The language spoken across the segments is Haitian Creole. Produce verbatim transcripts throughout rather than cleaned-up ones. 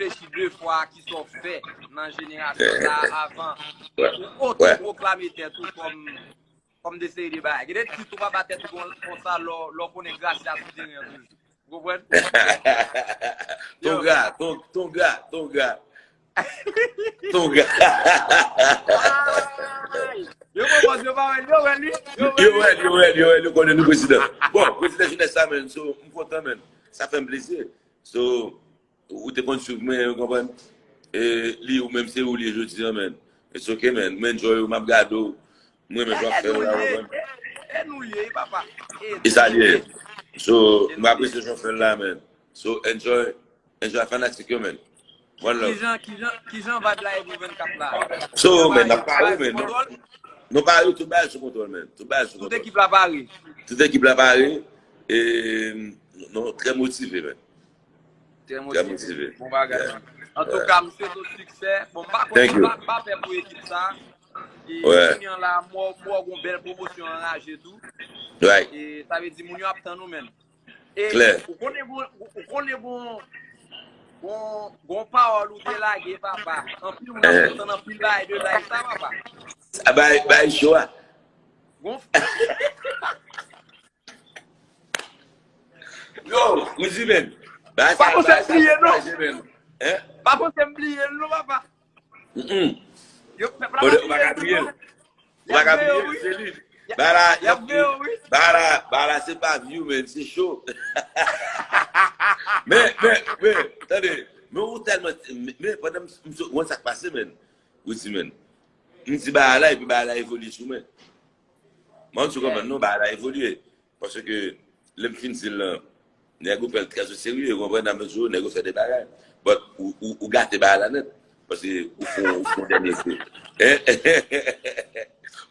reflechi de fwa ki sa w fè nan jenerasyon sa a avan ou otopwoklame tèt ou kòm kòm de seri de bagay. Gen de tit ou pa ba tèt ou kon- konsa lè w- lè w konnen grasya sou teren an toujou. Ou konprann? Ton gra, ton, ton gra, ton gra. Ton gra. Yo konprann, yo pa wè l, yo wè li. Yo wè li, yo wè li, yo wè li, yo konnen nou prezidan. Bon, prezidan jenès la, menn, so, m kontan, menn. Sa fè m plezi. So, ou te konn swiv mwen, ou konprann? E li, ou menm, se ou li ye jodi a, menn. It's ok, menn. M enjoy ou, m ap gade w. M renmen jan w ap fè l la, ou konprann? E nou ye, papa. E sa l ye. So, m apresye jan w fè l la, menn. So, enjoy, enjoy fanatik yo, menn. One love. Kijan, kijan, kijan vibe la ye pou vennkat la? So, menn, n ap pare, menn. Nou, nou pare, tout bagay sou kontwòl, menn. Tout bagay sou kontwòl. Tout ekip la pare. Tout ekip la pare. E, nou, nou trè motive, menn. Trè motive. Bon bagay. Antouka, m swete w siksè. Bon, m pa konn, m pa pè pou ekip sa. E kounye an la, m wè w gon bèl pwomosyon anraje tou. E sa vle di moun yo ap tann ou menm. E ou konnen gon, ou konnen gon, gon, gon pawòl ou te lage, papa. Anpil moun ap tann anpil bagay de live sa, papa. Sa bay, bay cho a. Gon. Yo, Rizzy, menn. Pa panse m bliye, non. Pa panse m bliye l, non, papa. Yo, pèp la pa bliye l, non. Ou pa ka bliye l, se li. Bala, y ap veye w, wi. Bala, bala, se pa view, menn, se cho. Men, men, men, tande, men ou tèlman, men pandan m, m, ou konn sa k pase, menn. Rizzy, menn. M di bala, epi bala evolye sou mwen. Mwen, ou konprann, non, bala evolye. Paske lè m fin di l lan, nèg yo pran l trè o serye, ou konprann, nan mezi nèg yo fè de bagay. But ou, ou, ou gate bagay la nèt. Paske ou fè, ou fè dènye kou.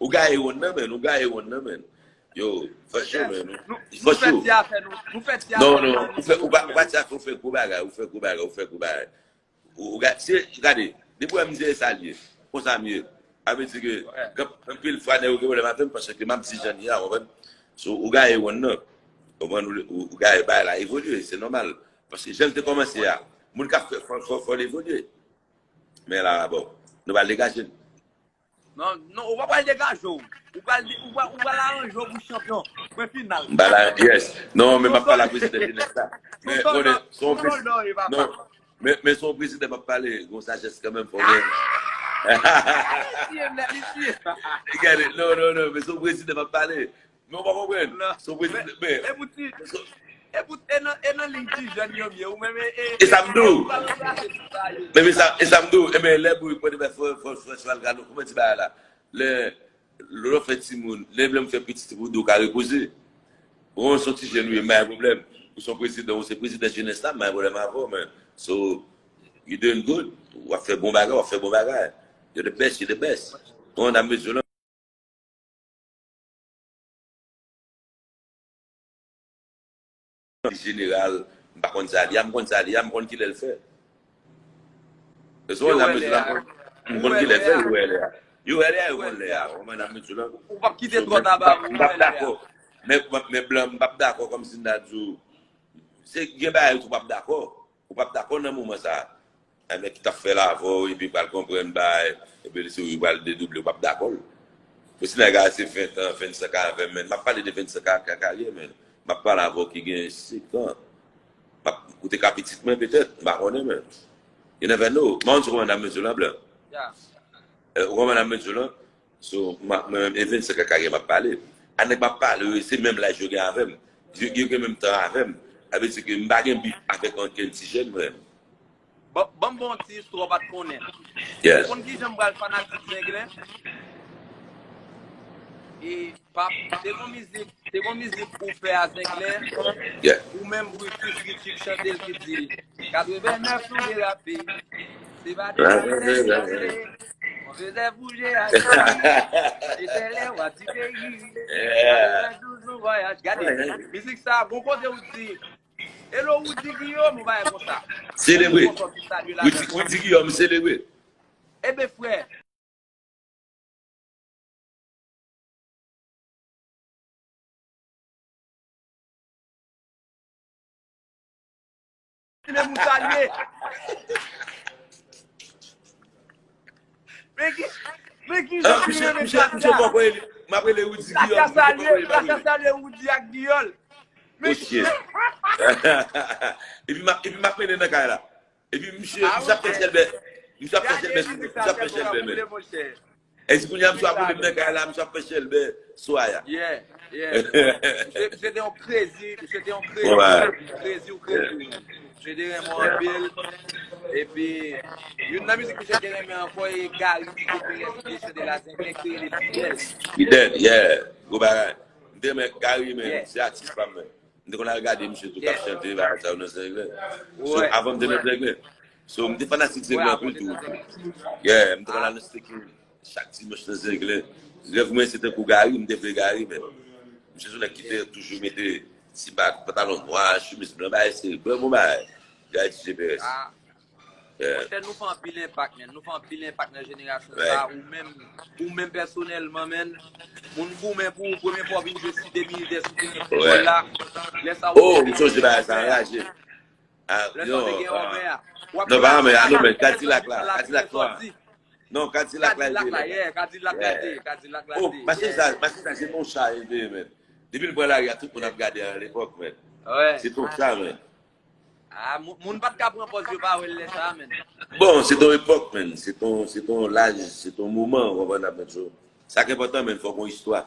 Ou gaye wonn nan, menn, ou gaye wonn nan, menn. Yo, for sure, menn. For sure. Non, non, ou fè, ou pa, ou pa ti afè, ou fè gwo bagay, ou fè gwo bagay, ou fè gwo bagay. Ou, ou gade, se, gade, depi w wè m di e sa l ye, konsa m ye. Sa vle di ke gen anpil fwa nèg yo gen pwoblèm avè m paske m ap di jan l ye a, w konprann? So, ou gaye wonn nan. Ou konprann? Ou, ou, ou gaye bagay la evolye, se nòmal. Paske jan l te kòmanse a, moun k ap fè, fò, fò, fò l evolye. Men la, bon, nou pral degaje n. Non, non, ou pa pral degaje w. Ou pral, ou pral, ou pral aranje w pou chanpyon. Pwen final. M pral, yes. Non, men m ap pale ak prezidan jenès la. Men, konnen, se yon prezidan. Non, men, men se yon prezidan m ap pale. Gon sajès kanmenm, fò gen. Gade, non, non, non, men se yon prezidan m ap pale. Men ou pa konprann. Se yon prezidan, men. E pou ti, e pou, e nan, e nan liy ti jèn yo m ye, ou menm, e, e, e sa m di w. Men, men sa, e sa m di w, e men, lè bourik mwen te fè fò, fò, fò, fò, fò, kòman di bagay la? Lè, lè w fè timoun, lè, lè m fè pitit pou di w ka repoze. Bon, se yon ti jèn ou ye, m pa gen pwoblèm. Ou se yon prezidan, ou se prezidan jenès la, m pa gen pwoblèm avè w, men. So, you doing good. W ap fè bon bagay, w ap fè bon bagay. You're the best, you're the best. Bon, n ap met yo lan. Jeneral, m pa konn sa li a, m konn sa li a, m konn kilè l fè. Yo wè lè a. M konn kilè l fè, yo wè lè a. Yo wè lè a, yo konn lè a. Ou konprann, n ap met yo lan. Ou p ap kite twò ta ba ou, yo wè lè a. M p ap dakò. Men, men blan, m p ap dakò kòmsi m ta di w. Se gen bagay tou w p ap dakò. Ou p ap dakò nan moman sa a. Nèg ki t ap fè l avè w, epi pral konprann bay, epi li se ou pral dedouble, ou p ap dakò l. Pou si nèg a se ven tan, vennsenk an avè m, men m ap pale de vennsenk an ak karyè, men m ap pale avè w ki gen senk an. M ap, ou te ka pitit mwen petèt, m pa konnen, men. You never know. Mwen, ou konprann sa m vle di w lan, blan? Ou konprann sa m vle di w lan? So, m ap, mwen menm, e vennsenk an karyè m ap pale. A nèg m ap pale yo, se menm laj yo gen avè m. Yo, yo gen menm tan avè m. Sa vle di ke m pa gen bif avèk okenn ti jèn, mwen menm. Ban, ban m ba w yon ti istwa w pa t konnen. Ou konn kijan m pral fanatik Zenglen? E, pap, te gon mizik, te gon mizik ou fè a Zenglen. Ou menm Brutus Richie k chante l ki di, katrevennnèf nou derape. Se pa de lè sa vle. On faisait bouger Haïti. C'était les rois du pays. Katrevendouz nou vwayaj. Gade, mizik sa, gon kote ou di, Hello Rudy Guillaume, ou bagay konsa. Selebre. Rudy, Rudy Guillaume, selebre. Enben frè. Menm ou salye. An, misye, misye, misye poko eli. M ap rele Rudy Guillaume, misye poko eli, m ap rele. Gracia salye Rudy ak Guillaume. Oh shit. Epi m ap, epi m ap mennen nan kay la. Epi misye, misye ap fè chèlbè. Misye ap fè chèlbè, misye ap fè chèlbè, men. E si kounye a misye ap rele m nan kay la, misye ap fè chèlbè swa a. Yeah, yeah. Misye, misye te yon crazy, misye te yon crazy, crazy ou crazy ou. Misye te renmen anpil. Epi, youn nan mizik misye te renmen ankò e Gary T J Perez ki te chante la, Zenglen ki te rele Fidèl. Fidèl, yeah. Gwo bagay. M te renmen Gary, men, se atis pa m, men. M te konn al gade misye tou k ap chante bagay sa yo nan Zenglen. So, avan m te nan Zenglen. So, m te fanatik Zenglen anpil tou. Yeah, m te konn al nan Steak Kingdom chak dimanch nan Zenglen. Rèv mwen se tankou Gary, m te vle Gary, men misye se yon nèg ki te toujou mete ti bag, pantalon nwa, chemiz blan, bagay serye, blan bon bagay. Gary T J Perez. Yeah. Monchè, nou fè anpil enpak, men. Nou fè anpil enpak nan jenerasyon sa. Ou menm, ou menm pèsonèlman, men. Moun goumen pou ou, premye fwa w vin jwe Site Militè sou teren foutbòl la. Lè sa ou te gen Onbè a. Oh, m sonje bagay sa, anraje. Lè sa ou te gen Onbè a. Non, pa Onbè a, non, men Kadilak la, Kadilak nwa. Non, Kadilak la, Kadilak la, yeah, Kadilak la te, Kadilak la te. Oh, machin sa, machin sa, se yon cha li te ye, men. Depi l pran lari a, tout moun ap gade a lepòk, men. Se yon cha, men. Ah, moun, moun pa t ka pran pòz yo pa wè l lè sa a, men. Bon, se ton epòk, men. Se ton, se ton laj, se ton moman, ou konprann, ap met yo. Sa k enpòtan, men, fòk yon istwa.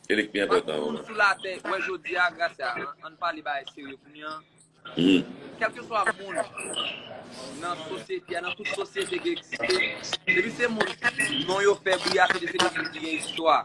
E li k pi enpòtan, moun sou latè, wè jodi a, Gracia, ann, ann pale bagay serye kounye a. Kèlkeswa moun nan sosyete a, nan tout sosyete ki egziste, depi se moun non yo fè bri a, se de se de moun ki gen istwa.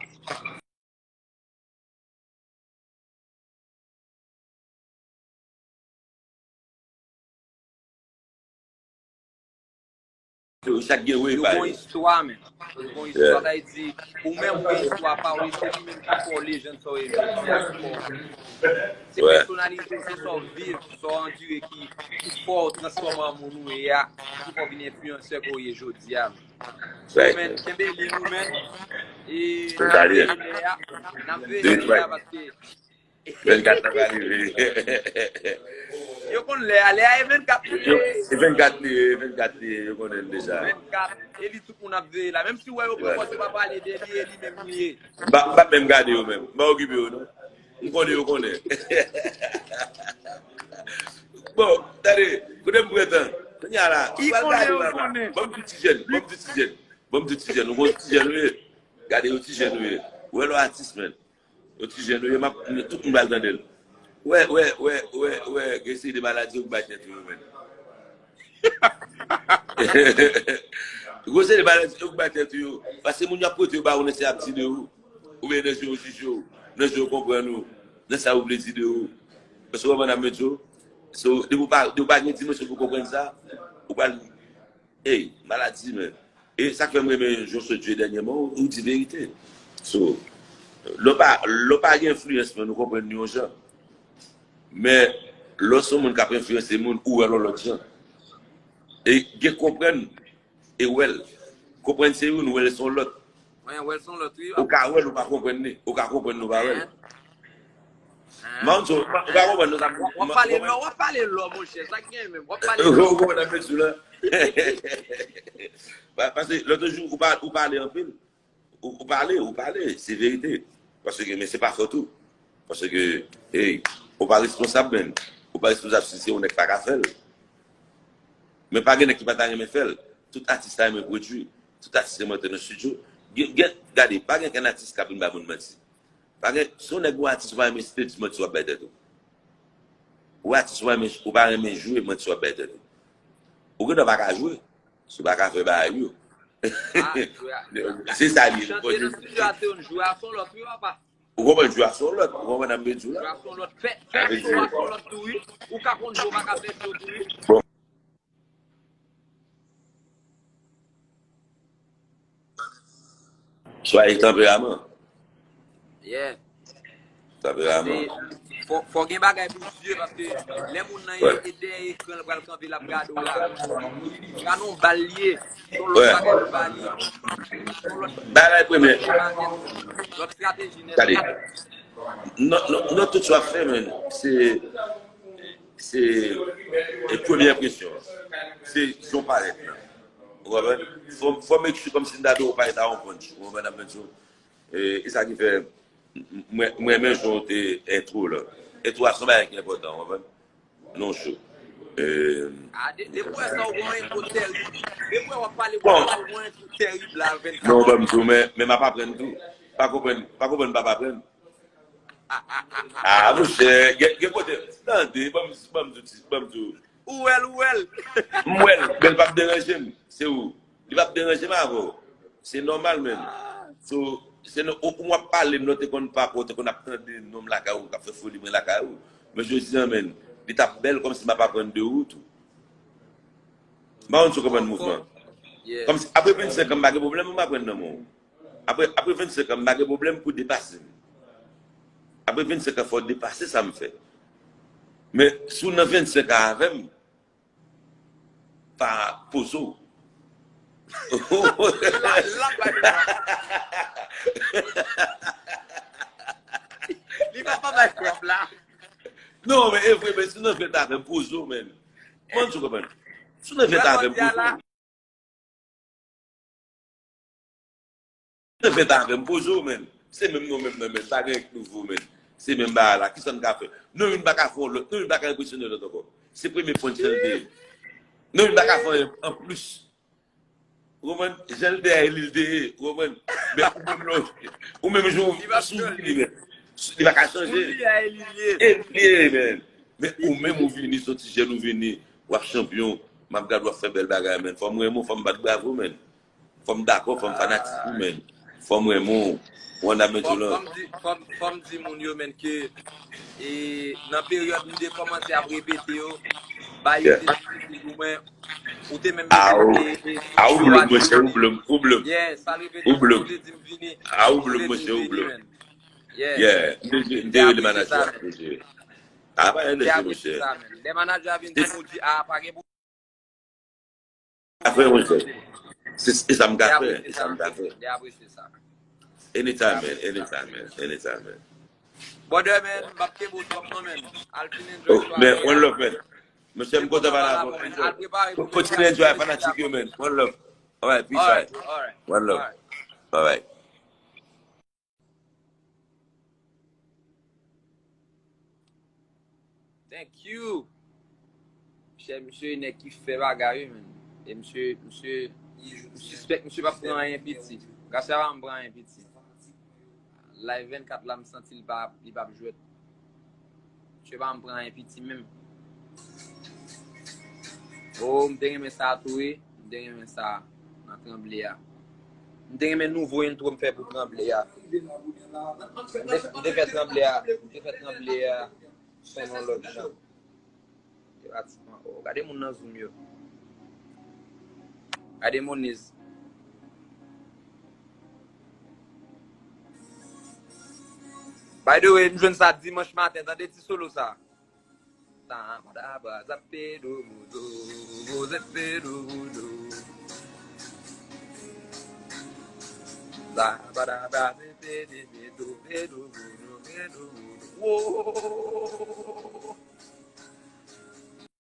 Yo gon istwa, men. Yo gon istwa, sa vle di, ou menm ou gen istwa pa w, e se li menm ki fè w lejann sa w ye jodi a, ki fè w. Se pèsonalite w, se sa w viv, sa w andire ki, ki fè w transfòme an moun ou ye a, ki fè w vin enfliyansè ke w ye jodi a, men. So, men, kenbe liy ou, men. E n ap veye lè a, n ap veye lè a, paske vennkat nan pral rive. Yo konn lè a, lè a e vennkat li ye. E vennkat li ye, e vennkat li ye, yo konnen l deja. Vennkat, e li tout moun ap veye la. Menm si w wè yo pran pòz yo pa pale de li, e li menm li ye. M pa, m pa menm gade yo menm. M pa okipe yo, non. M konnen yo konnen. Bon, tande, kote m pran tan? Kounye a la, m pral gade yo, papa. Ban m di ti jèn, ban m di ti jèn. Ban m di ti jèn, ou konn ti jèn ou ye. Gade yo ti jèn ou ye. Ou wè lè w atis, men. Yo ti jèn ou ye, m ap, tout moun pral tande l. Wè, wè, wè, wè, wè, gen seri de maladi yo k bay tèt ou yo, men. Gen seri de maladi yo k bay tèt ou yo. Paske moun yo ap pote yo ba ou nan se ap di de ou. Oubyen nan jan yo jije w, nan jan yo konprann ou, nan sa yo vle di de ou. Paske w konprann ap met yo. So, depi w pa, depi w pa gen dimansyon pou w konprann sa, ou pral Ey, maladi, men. E sa k fè m renmen jan w sot jwe dènyèman, ou, ou di verite. So, lè w pa, lè w pa gen enfliyans, men nou konprann li yon jan. Men, lè w se yon moun k ap enfliyanse moun, ou wè l yon lòt jan. E gen konprann, e wè l. Konprann se youn, wè l se yon lòt. Mwen, wè l se yon lòt, wi. Ou ka wè l, ou pa konprann li. Ou ka konprann li, ou pa wè l. Manzo, ou pa konprann nou sa m di. W ap pale lò, w ap pale lò, monchè. Sa k gen menm? W ap pale lò. Ou konprann sa m di la? Pa-, paske lòt jou, ou pa, ou pale anpil. Ou, ou pale, ou pale, se verite. Paske, men se pa fòt ou. Paske, hey, ou pa responsab menm. Ou pa responsab si se yon nèg pa ka fè l. Men pa gen nèg ki pa ta renmen fè l. Tout atis ta renmen pwodui. Tout atis renmen antre nan estidyo. Gen, gen, gade, pa gen kenn atis k ap vin bay moun manti. Pa gen, si yon nèg ou atis ou pa renmen site, di manti w ap bay tèt ou. Ou atis ou pa renmen, ou pa renmen jwe, manti w ap bay tèt ou. Ou gendwa pa ka jwe, si w pa ka fè bagay yo. Se sa li ye. Chante nan estidyo a se youn, jwe a se yon lòt, wi, papa. Ou konprann, jwe a se yon lòt, ou konprann sa m vle di w la? Jwe a se yon lòt, fè, fè show a se yon lòt tou, wi. Ou ka konn jwe, ou pa ka fè show tou, wi. Bon. Swa e tanperaman. Yeah. Tanperaman. Paske fò, fò gen bagay pou zye, paske lè moun nan e, e dèyè ekran, l pral kanpe, l ap gade w la. Gade yon bal li ye. Se yon lòt bagay pou ba li. Se yon lòt bagay premye. Lòt estrateji nèt. Gade. Non, non, non, tout sa w ap fè, men, se, se, e premye enpresyon an. Se jan w parèt la. Ou konprann? Fò, fò make sure kòmsi m ta di w pa eta on punch. Ou konprann sa m vle di w? E, e sa ki fè, m, m, mwen renmen jan w te entwo la. Entwo a se yon bagay ki enpòtan, ou konprann? Non, cho. E, a, de, depi w wè sa, w gen yon entwo tèrib. Depi w wè w ap pale, w ap pale yon entwo tèrib la, vennkat. Non, ban m di w, men, men m ap aprann tou. Pa konprann, pa konprann, pa aprann. Ah, monchè, gen, gen kote. Tande, ban m, ban m di w, ban m di w. Ou wè l, ou wè l. M wè l, men l p ap deranje m. Se ou. Li p ap deranje m avè w. Se nòmal, menn. So, se nou, ou, ou w ap pale m, lè w te konn papa w, te konn ap tande non m lakay ou, k ap fè foli mwen lakay ou. Men jodi a, menn, li t ap bèl kòmsi m ap aprann de ou tou. M pa konn si w konprann mouvman. Kòmsi, apre vennsenk an, m pa gen pwoblèm pou m aprann nan men w. Apre, apre vennsenk an, m pa gen pwoblèm pou depase m. Apre vennsenk an, fò w depase sa m fè. Men, si w nan vennsenk an avè m, pa poze w. La, la, bay prop. Li pa pa bay prop la. Non, men e vre, men si w nan vennsenk an avè m, poze w, menn. Mwen, si w konprann. Si w nan vennsenk an avè m, poze w. Fè ta avè m, poze w, menn. Se menm non menm nan, menn. Pa gen anyen k nouvo, menn. Se menm bagay la. Kisa n ka fè? Non youn pa ka fè yon lòt. Non youn pa ka enpresyone lòt ankò. Se premye punch lan l te ye. Non youn pa ka fè anyen anplis. Ou konprann? Jan l te ye a, e li l te ye. Ou konprann? Men ou menm non. Ou menm jan w, si w vini, menn. Li pa ka chanje. E li l ye, menn. Men ou menm ou vini, se yon ti jèn ou vini. W ap chanpyon. M ap gade w ap fè bèl bagay, menn. Fò m renmen w, fò m bat bravo, menn. Fò m dakò, fò m fanatik ou, menn. Fò m renmen w. Wanda Medjoulan. Fò m di, fò m, fò m di moun yo, menn, ke e, nan peryòd m te kòmanse ap repete yo, ba yo te difisil pou mwen. Ou te menm mete e, e, a, ou blòm, monchè, ou blòm, ou blòm. Yeah, sa l repete, ou te di m vini. A, ou blòm, monchè, ou blòm. Yeah. M te, m te rele manadjè a, monchè. A, pa yon danje, monchè. Lè manadjè a vin di m, ou di, a, pa gen Afè, monchè. Se, se sa m ka fè, se sa m ka fè. Li apresye sa. Anytime, man. Anytime, man. Anytime, man. Brother, man, m p ap kenbe w twòp non, man. Al fin enjoy sware a. Men, one love, man. Monchè, m kontan pale avè w. Enjoy. Kontinye enjoy fanatik yo, man. One love. Alright, peace, alright. One love. Alright. Thank you. Chè, misye e nèg ki fè bagay, wi, man. E misye, misye, m sispèk misye p ap pran anyen piti. Gason pa m pran anyen piti. Live vennkat la, m santi li pa, li p ap jwèt. Misye pa m pran anyen piti menm. Oh, m te renmen sa tou, wi. M te renmen sa nan tranble a. M te renmen nouvo entwo m fè pou tranble a. M te, m te fè tranble a, m te fè tranble a. Son yon lòt jan. Pratikman. Oh, gade moun nan zoom yo. Gade Moniz. By the way, m jwenn sa dimanch maten. Tande ti solo sa. Sa badaba, zapedo, do, zapedo, do. Sa badaba, zapedo, do, do, do, do, do. Whoa.